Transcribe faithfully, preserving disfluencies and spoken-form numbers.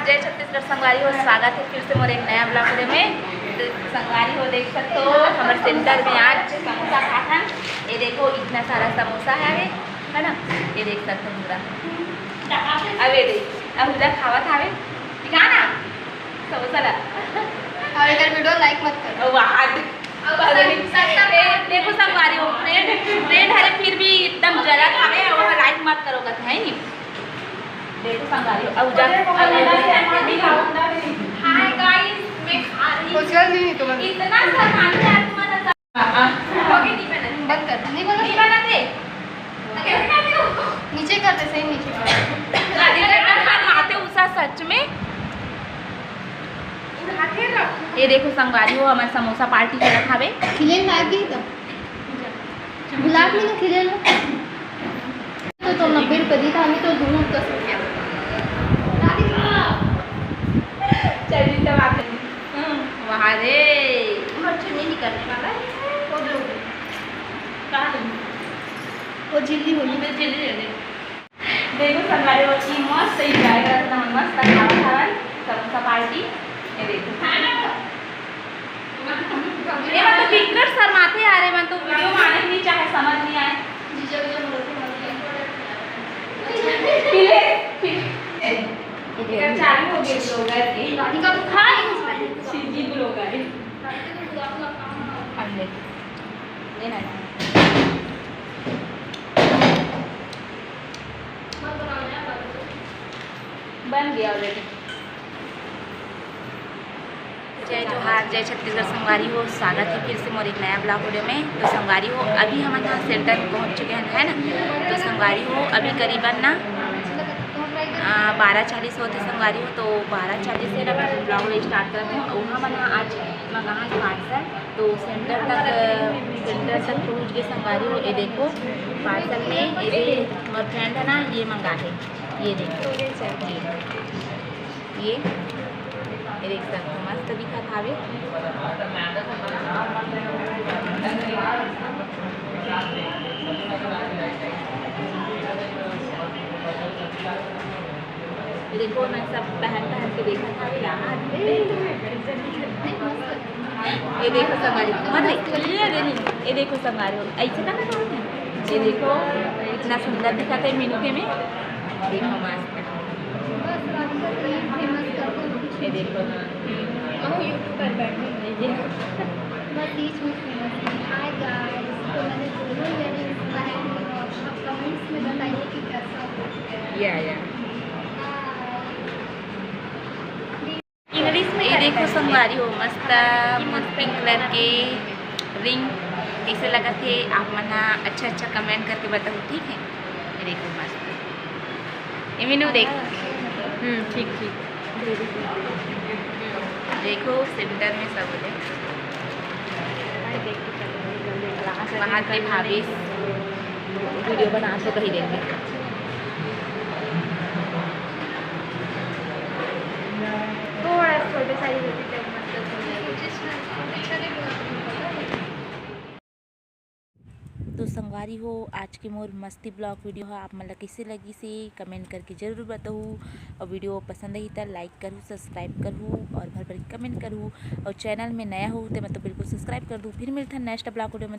जय छत्तीसगढ़ संगवारी हो, स्वागत है फिर से मोर एक नया vlog video में। तो संगवारी हो, देख सकते हो, हमर center में आज समोसा खाथन। ये देखो, इतना सारा समोसा है, है ना? ये देख सकते हो पूरा। अब ये देख, अब उधर खावत हावे, ठीक है ना, समोसा ला। और अगर video like मत करो। वाह, अब सब, सब, सब ए, देखो संगवारी हो, friend, friend हरे फिर भी एकदम जलत हवे, वो like मत करो कथे, है नी? देखो संगवारी हो, अब जा, Hi guys, मैं खा रही हूँ। उछल नहीं तुम्हें। इतना शर्माने यार तुम्हारा सा-, हाँ, हाँ। हो गई, नहीं बना। बंद कर, नहीं बना। नहीं बना दे। नीचे कर दे, सही नीचे कर। इतना शर्माते उषा सच में। ये देखो संगवारी हो, हमर समोसा party चलत हावे। खिले लाग गई तो। गुलाब में तो खिले लो। तो, तो नब्बे रुपए दी था, हमें तो दूर का। चल, इतना बात है। हम्म, वहाँ रे। मच्छर नहीं निकलने वाला है। वो जो कहाँ है? वो झिल्ली होली। तो झिल्ली ले ले। देखो संगवारी हो, ई मस्त enjoy करत हन, मस्त खावत हवन समोसा party। ये देखो। ये मन तो बिकट शर्माथे यार, ये मन तो video में आने नहीं चाहे, समझ नहीं आए। पीले, पीले। इधर चालू हो गए blogger के। इनका तो था ही। सीधी blogger है। हम ले। ये ना। बन गया already। जय जोहार, जय छत्तीसगढ़ संगवारी हो, स्वागत है फिर से मोर एक नया vlog video में। तो संगवारी हो, अभी हमन यहाँ center में पहुँच चुके हैं, है ना। तो संगवारी हो, अभी करीबन ना, आ, बारह चालीस होते संगवारी हो, तो बारह चालीस से ना मैं vlog video start करत हूँ। वहाँ मन आज मंगाहन parcel, तो center तक, center तक पहुँच गए संगवारी हो। ये देखो parcel में, ये मोर friend है ना, ये मंगा है, ये देखो, ये, ये, ये देख सकते हो, मस्त दिखत हावे। ये देखो, मैं सब पहन, पहन के देखत हावे यार। ये देखो संगवारी, मत देख, ये दे नहीं, ये देखो संगवारी, ऐसे का ना करते हैं। ये देखो, इतना सुंदर दिखत है मीनू के में। देखो मस्त। ये देखो। बस बीच में famous है। Hi guys, तो मैंने दोनों earrings पहन ली और आप comments में बताइए कि कैसा हो। या, या। English में ये देखो संगवारी हो, मस्त pink colour के ring कैसे लगत हे, आप मन ह अच्छा अच्छा comment करके बताओ, ठीक है। ये देखो मस्त, ये मीनू देख। हम्म, ठीक, ठीक। देखो center में सब हो जाए। वहाँ से भाभी video बना तो कहीं देंगे। थोड़ा छोटे size होती तब मतलब तो संगवारी हो, आज के मोर मस्ती vlog video ह आप मन ला कइसे लगिस हे, comment करके जरूर बताहू। और video पसंद आही त like करहू, subscribe करहू और भर भर के comment करहू। और channel में नया हो ते मतलब बिल्कुल subscribe कर दू। फिर मिलथन next vlog video में।